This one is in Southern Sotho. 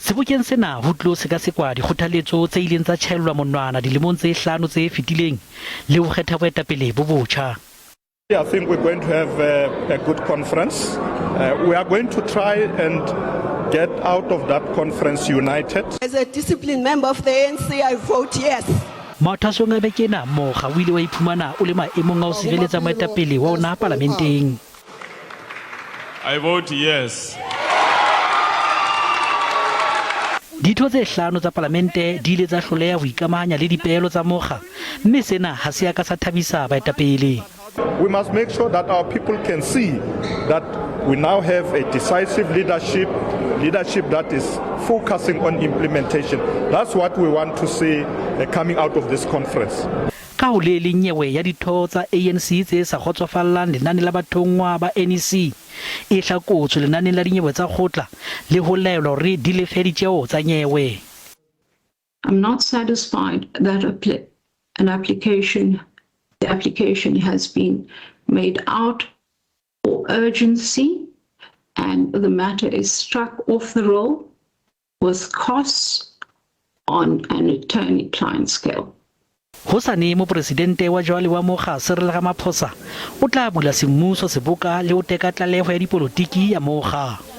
Sebokeng sena ho tlilo sekasekwa dikgothaletso tse ileng tsa tjhaellwa monwana dilemong tse hlano tse fetileng le ho kgetha boetapele bo botjha. I think we're going to have a, a good conference. Uh, we are going to try and get out of that conference united. As a disciplined member of the ANC, I vote yes. Mathwasong a beke ena, mokga o ile wa iphumana o le maemong a ho sireletsa moetapele wa ona palamenteng. I vote yes. Ditho tse hlano tsa palamente di ile tsa hloleha ho ikamahanya le dipeelo tsa mokga mme sena ha se a ka sa thabisa baetapele. We must make sure that our people can see that we now have a decisive leadership, leadership that is focusing on implementation. That's what we want to see uh, coming out of this conference. Ka ho le leng nyewe ya ditho tsa ANC tse sa kgotsofallang lenane la bathonngwa ba NEC e hlakotswe lenaneng la dinyewe tsa kgotla le ho laelwa hore di lefe ditjeo tsa nyewe. I'm not satisfied that an application, the application has been made out for urgency and the matter is struck off the roll with costs on an attorney-client scale. Hosane Moporesidente wa jwale wa mokga Cyril Ramaphosa o tla bula semmuso seboka le ho teka tlaleho ya dipolotiki ya mokga.